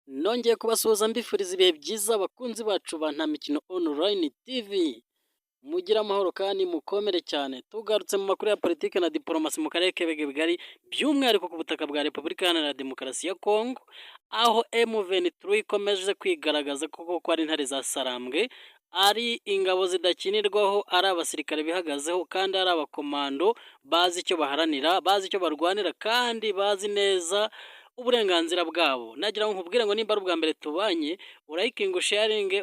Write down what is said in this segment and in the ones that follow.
Nongeye kubasuhuza mbifuriza ibihe byiza, abakunzi bacu ba Nta Mikino Online TV. Mugire amahoro kandi mukomere cyane. Tugarutse mu makuru ya politiki na diporomasi mu karere k'ibiyaga bigari, by'umwihariko ku butaka bwa Repubulika Iharanira Demokarasi ya Kongo, aho M23 ikomeje kwigaragaza koko ko ari intare za Sarambwe, ari ingabo zidakinirwaho, ari abasirikare bihagazeho kandi ari abakomando bazi icyo baharanira, bazi icyo barwanira kandi bazi neza uburenganzira bwabo. Nagira ngo nkubwire ngo nimba ari ubwa mbere tubanye, urayikinge, usharinge,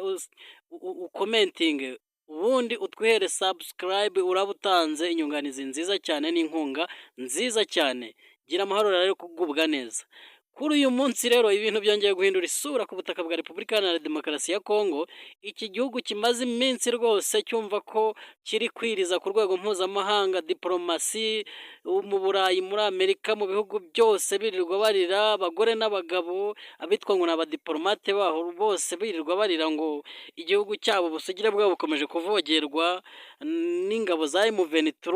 ukomentinge, ubundi utwihere subscribe, uraba utanze inyunganizi nziza cyane n'inkunga nziza cyane. Gira amahoro rero, kugubwa neza. Kuri uyu munsi rero ibintu byongeye guhindura isura ku butaka bwa Repubulika Iharanira Demokarasi ya Kongo. Iki gihugu kimaze iminsi rwose cyumva ko kiri kwiriza ku rwego mpuzamahanga, diporomasi mu Burayi, muri Amerika, mu bihugu byose birirwa barira, abagore n'abagabo, abitwa ngo ni abadiporomate baho bose birirwa barira ngo igihugu cyabo, ubusugire bwabo bukomeje kuvogerwa n'ingabo za M23,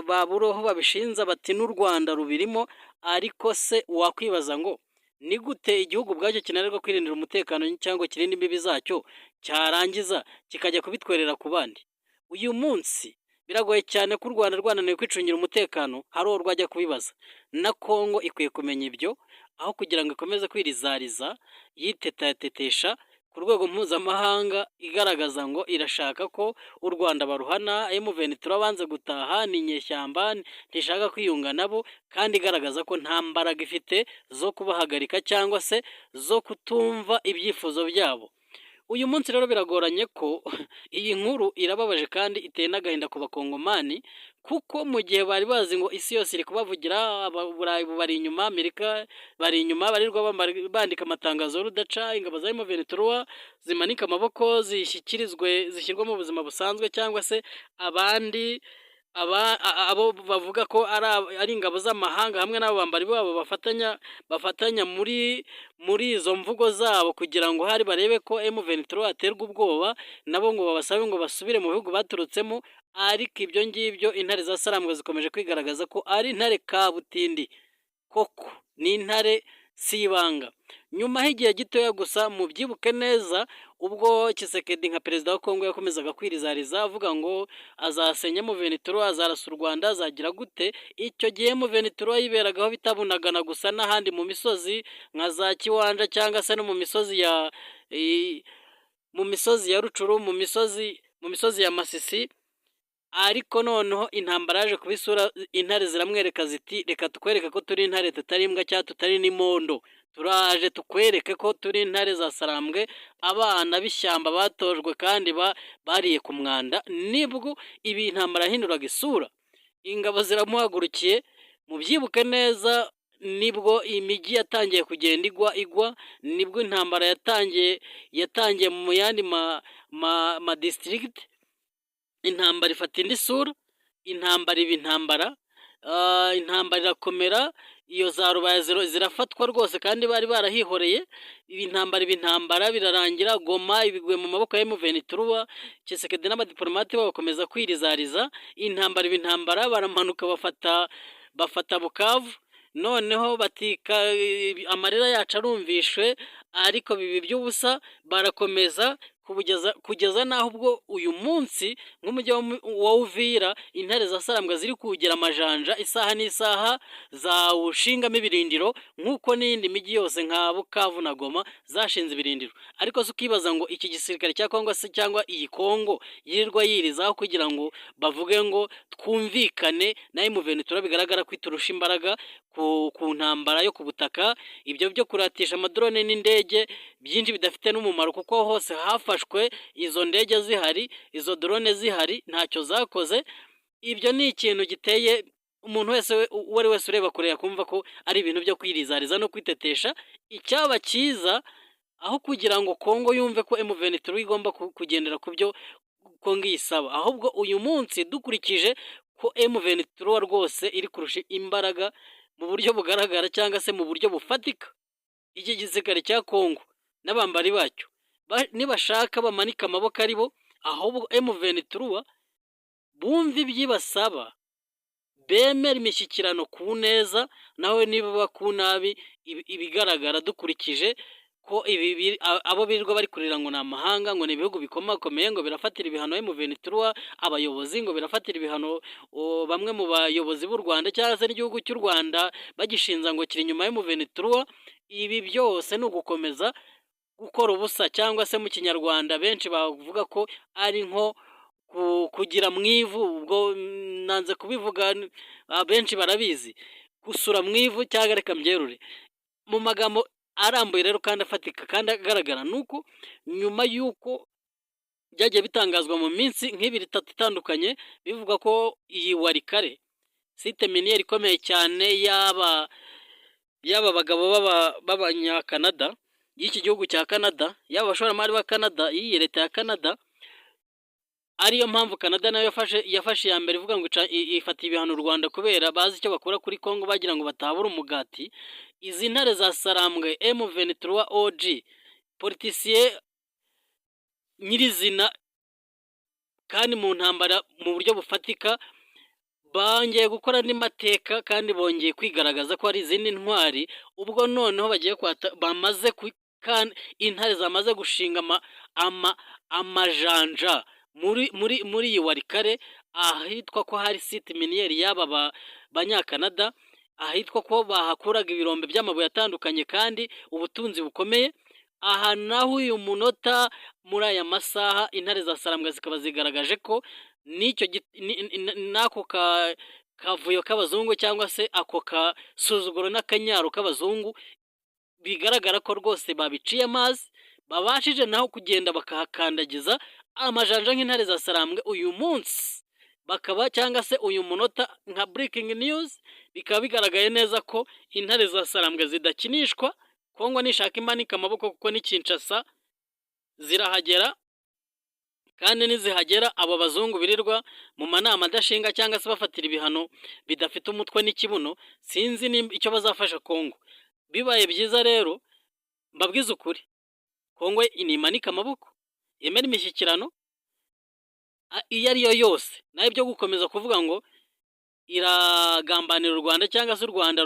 babura aho babishinza bati n'u Rwanda rubirimo. Ariko se wakwibaza ngo ni gute igihugu ubwacyo kinanirwa kwirindira umutekano cyangwa kirinde imbibi zacyo, cyarangiza kikajya kubitwerera ku bandi? Uyu munsi biragoye cyane ko u Rwanda rwananiwe kwicungira umutekano hari uwo rwajya kubibaza. Na Kongo ikwiye kumenya ibyo, aho kugira ngo ikomeze kwirizariza yitetatetesha ku rwego mpuzamahanga, igaragaza ngo irashaka ko u Rwanda baruhana, M23 banze gutaha, ni inyeshyamba, ntishaka kwiyunga nabo, kandi igaragaza ko nta mbaraga ifite zo kubahagarika cyangwa se zo kutumva ibyifuzo byabo. Uyu munsi rero biragoranye ko iyi nkuru irababaje kandi iteye n'agahinda ku Bakongomani, kuko mu gihe bari bazi ngo isi yose iri kubavugira, Uburayi bubari inyuma, Amerika bari inyuma, barirwa bandika amatangazo y'urudaca, ingabo za M23 zimanika amaboko, zishyikirizwe, zishyirwa mu buzima busanzwe, cyangwa se abandi abo bavuga ko ari ingabo z'amahanga hamwe n'abo bambari babo bafatanya muri izo mvugo zabo, kugira ngo hari barebe ko M23 aterwa ubwoba nabo ngo babasabe ngo basubire mu bihugu baturutsemo. Ariko ibyo ngibyo, intare za Sarambwe zikomeje kwigaragaza ko ari intare kabutindi koko, ni intare si ibanga. Nyuma y'igihe gitoya gusa, mubyibuke neza, ubwo Tshisekedi nka perezida wa Kongo yakomezaga kwirizariza avuga ngo azasenya M23, azarasa u Rwanda, azagira gute, icyo gihe M23 yiberagaho bita Bunagana gusa n'ahandi mu misozi nka za Kiwanja, cyangwa se no mu misozi ya Rutshuru, mu misozi ya Masisi. Ariko noneho intambara yaje kuba isura, intare ziramwereka ziti: "Reka tukwereke ko turi intare, tutari imbwa cyangwa tutari n'imondo. Turaje tukwereke ko turi intare za Sarambwe, abana b'ishyamba batojwe kandi bariye ku mwanda." Nibwo ibi intambara yahinduraga isura, ingabo ziramuhagurukiye. Mubyibuke neza, nibwo imijyi yatangiye kugenda igwa igwa, nibwo intambara yatangiye mu yandi ma district, intambara ifata indi sura, intambara iba intambara, intambara irakomera, iyo za Rubaya zirafatwa rwose kandi bari barahihoreye. Intambara iba intambara, birarangira Goma ibiguye mu maboko ya M23. Tshisekedi n'abadiplomate bo bakomeza kwirizariza. Intambara iba intambara, baramanuka bafata Bukavu, noneho batika amarira yacu arumvishwe, ariko biba iby'ubusa. Barakomeza kugeza n'aho ubwo uyu munsi nk'umujyi wa Uvira, intare za Sarambwe ziri kuwugira amajanja, isaha n'isaha zawushingamo ibirindiro, nk'uko n'iyindi mijyi yose nka Bukavu na Goma zashinze ibirindiro. Ariko se ukibaza ngo iki gisirikare cya Kongo se, cyangwa iyi Kongo yirirwa yirizaho kugira ngo bavuge ngo twumvikane na M23, bigaragara ko iturusha imbaraga ku ntambara yo ku butaka, ibyo byo kuratisha amadrone n'indege byinshi bidafite n'umumaro, kuko hose hafashwe izo ndege zihari, izo drone zihari, ntacyo zakoze. Ibyo ni ikintu giteye umuntu wese, uwo ari wese ureba kure, yakumva ko ari ibintu byo kwirizariza no kwitetesha. Icyaba cyiza, aho kugira ngo Kongo yumve ko M23 igomba kugendera ku byo Kongo iyisaba, ahubwo uyu munsi dukurikije ko M23 rwose iri kurusha imbaraga mu buryo bugaragara cyangwa se mu buryo bufatika iki gisirikare cya Kongo n'abambari bacyo, nibashaka bamanika amaboko ari bo, ahubwo M23 bumve ibyibasaba, bemera imishyikirano ku neza, naho niba ku nabi. Ibigaragara dukurikije ko ibi abo birirwa bari kurira ngo ni amahanga, ngo ni ibihugu bikomakomeye, ngo birafatira ibihano M23 abayobozi, ngo birafatira ibihano bamwe mu bayobozi b'u Rwanda cyangwa se n'igihugu cy'u Rwanda bagishinza ngo kiri inyuma ya M23. Ibi byose ni ugukomeza gukora ubusa, cyangwa se mu Kinyarwanda benshi bavuga ko ari nko kugira mu ivu. Ubwo nanze kubivuga, benshi barabizi, gusura mu ivu, cyangwa reka mbyerure mu magambo arambuye rero kandi afatika kandi agaragara, ni uko nyuma y'uko byagiye bitangazwa mu minsi nk'ibiri, itatu itandukanye, bivuga ko iyi Walikale, site minière ikomeye cyane y'aba bagabo b'Abanyakanada, y'iki gihugu cya Canada, y'aba bashoramari ba Canada, y'iyi leta ya Canada, ariyo mpamvu Canada nayo yafashe iya mbere ivuga ngo ifata ibihano u Rwanda kubera bazi icyo bakura kuri Congo, bagira ngo batahabura umugati. Izi ntare za Sarambwe, M23 OG, politicien nyirizina kandi mu ntambara mu buryo bufatika, bongeye gukora andi mateka kandi bongeye kwigaragaza ko ari izindi ntwari. Ubwo noneho bagiye kwata, bamaze, intare zamaze gushinga amajanja muri iyi Walikale, ahitwa ko hari site minière y'aba Banyakanada, ahitwa ko bahakuraga ibirombe by'amabuye atandukanye kandi ubutunzi bukomeye. Aha naho uyu munota, muri aya masaha, intare za Sarambwe zikaba zigaragaje ko n'icyo n'ako kavuyo k'abazungu cyangwa se ako kasuzuguro n'akanyaro k'abazungu, bigaragara ko rwose babiciye amazi, babashije naho kugenda bakahakandagiza amajanja nk'intare za Sarambwe. Uyu munsi bakaba, cyangwa se uyu munota, nka breaking news, bikaba bigaragaye neza ko intare za Sarambwe zidakinishwa. Kongo nishaka imanika amaboko, kuko ni Kinshasa zirahagera, kandi nizihagera abo bazungu birirwa mu manama adashinga cyangwa se bafatira ibihano bidafite umutwe n'ikibuno, sinzi icyo bazafasha Kongo. Bibaye byiza rero, mbabwize ukuri, Kongo nimanika amaboko yemera imishyikirano iyo ari yo yose, naho ibyo gukomeza kuvuga ngo iragambanira u Rwanda cyangwa se u Rwanda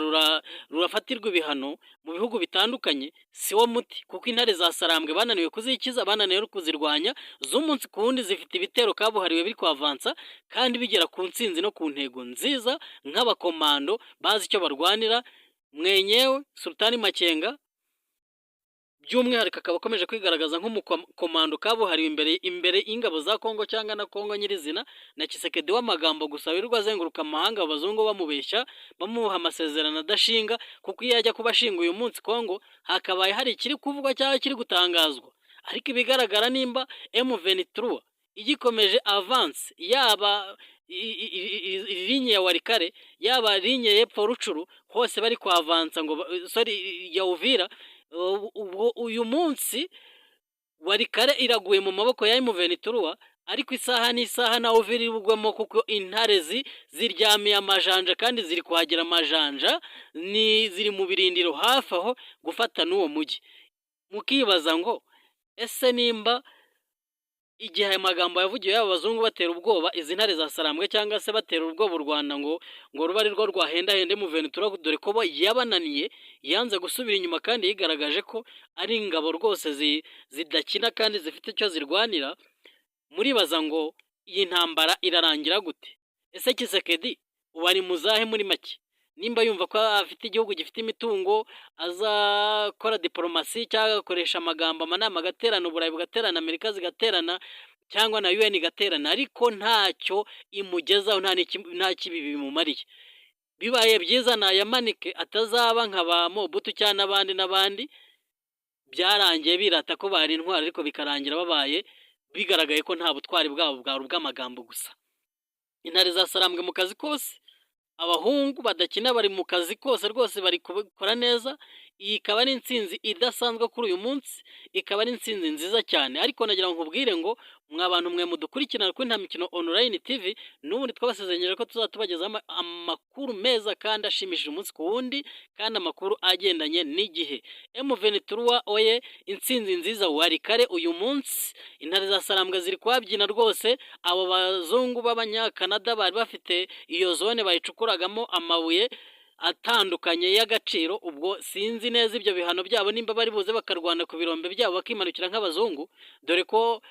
rurafatirwa ibihano mu bihugu bitandukanye, si wo muti, kuko intare za Sarambwe bananiwe kuzikiza, bananiwe no kuzirwanya. Z'umunsi ku wundi zifite ibitero kabuhariwe biri kwavansa kandi bigera ku ntsinzi no ku ntego nziza nk'abakomando bazi icyo barwanira. Mwenyewe Sultani Makenga by'umwihariko akaba akomeje kwigaragaza nk'umukomando kabuhariwe imbere y'ingabo za Kongo cyangwa na Kongo nyirizina, na Tshisekedi w'amagambo gusa wirirwa azenguruka amahanga, abazungu bamubeshya, bamuha amasezerano adashinga, kuko iyo ajya kuba ashinga uyu munsi Kongo hakabaye hari ikiri kuvugwa cyangwa kiri gutangazwa. Ariko ibigaragara, nimba M23 igikomeje avance, yaba ligne ya Walikale, yaba ligne y'epfo Rutshuru, hose bari kwavansa ngo sorry, ya Uvira, ubwo uyu munsi Walikale iraguye mu maboko ya M23, ariko isaha n'isaha na Uvira iribugwemo, kuko intare ziryamiye amajanja kandi ziri kuhagera amajanja, ni ziri mu birindiro hafi aho gufata n'uwo mujyi. Mukibaza ngo ese nimba igihe aya magambo yavugiwe y'aba bazungu batera ubwoba izi ntare za Sarambwe cyangwa se batera ubwoba u Rwanda ngo rube ari rwo rwahendahende M23, dore ko bo yabananiye, yanze gusubira inyuma kandi yigaragaje ko ari ingabo rwose zidakina kandi zifite icyo zirwanira, muribaza ngo iyi ntambara irarangira gute? Ese Tshisekedi ubu ari muzahe? Muri make, nimba yumva ko afite igihugu gifite imitungo, azakora diporomasi cyangwa agakoresha amagambo, amanama agaterana, Uburayi bugaterana, Amerika zigaterana, cyangwa na UN igaterana, ariko ntacyo imugezaho, nta kibi bimumariye. Bibaye byiza nayamanike, atazaba nka ba Mobutu cyangwa n'abandi n'abandi byarangiye birata ko bari intwari, ariko bikarangira babaye bigaragaye ko nta butwari bwabo, bwari ubw'amagambo gusa. Intare za Sarambwe mu kazi kose, abahungu badakina bari mu kazi kose rwose, bari kubikora neza. Iyi ikaba ari intsinzi idasanzwe kuri uyu munsi, ikaba ari intsinzi nziza cyane. Ariko nagira ngo nkubwire ngo mwa bantu mwe mudukurikirana kuri Nta Mikino Online TV, n'ubundi twabasezeranyije ko tuzaba tubagezaho amakuru meza kandi ashimishije umunsi ku wundi, kandi amakuru agendanye n'igihe. M23 oye, intsinzi nziza Walikale uyu munsi, intare za Sarambwe ziri kuhabyina rwose. Abo bazungu b'Abanyakanada bari bafite iyo zone bayicukuragamo amabuye. Atandukanye y'agaciro. Ubwo sinzi neza ibyo bihano byabo, nimba bari buze bakarwana ku birombe byabo, bakimanukira nk'abazungu, dore ko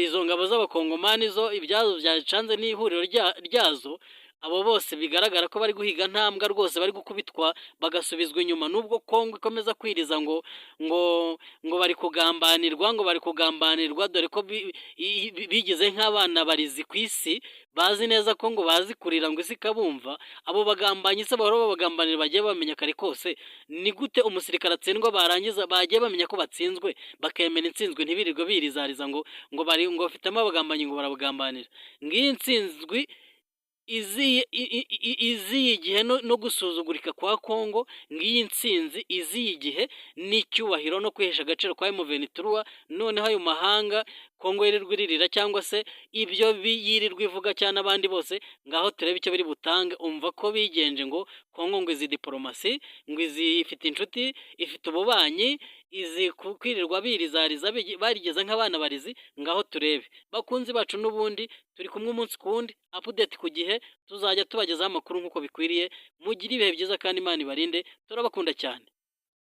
izo ngabo z'Abakongomani zo ibyazo byacanze n'ihuriro ryazo. Abo bose bigaragara ko bari guhiga ntambwa rwose, bari gukubitwa bagasubizwa inyuma, nubwo Kongo ikomeza kwiriza ngo bari kugambanirwa, ngo bari kugambanirwa, dore ko bigize nk'abana barizi ku isi, bazi neza ko ngo bazi kurira ngo isi ikabumva. Abo bagambanyi se bahora babagambanira, bagiye bamenya kare kose. Ni gute umusirikare atsindwa, barangiza bagiye bamenya ko batsinzwe, bakemera intsinzwi, ntibirirwe birizariza ngo bari ngo bafitemo abagambanyi, ngo barabagambanira? Ngiyi intsinzwi iziye igihe no gusuzugurika kwa Kongo. Ngiyi intsinzi iziye igihe n'icyubahiro no kwihesha agaciro kwa M23. Noneho ayo mahanga Kongo yirirwa iririra, cyangwa se ibyo yirirwa ivuga cyane n'abandi bose, ngaho turebe icyo biri butange. Umva ko bigenje ngo Kongo ngo izi diporomasi, ngo izi ifite inshuti, ifite ububanyi, izi kwirirwa birizariza barigeze nk'abana barizi. Ngaho turebe, bakunzi bacu. N'ubundi turi kumwe umunsi ku wundi, update ku gihe, tuzajya tubagezaho amakuru nk'uko bikwiriye. Mugire ibihe byiza kandi Imana ibarinde. Turabakunda cyane.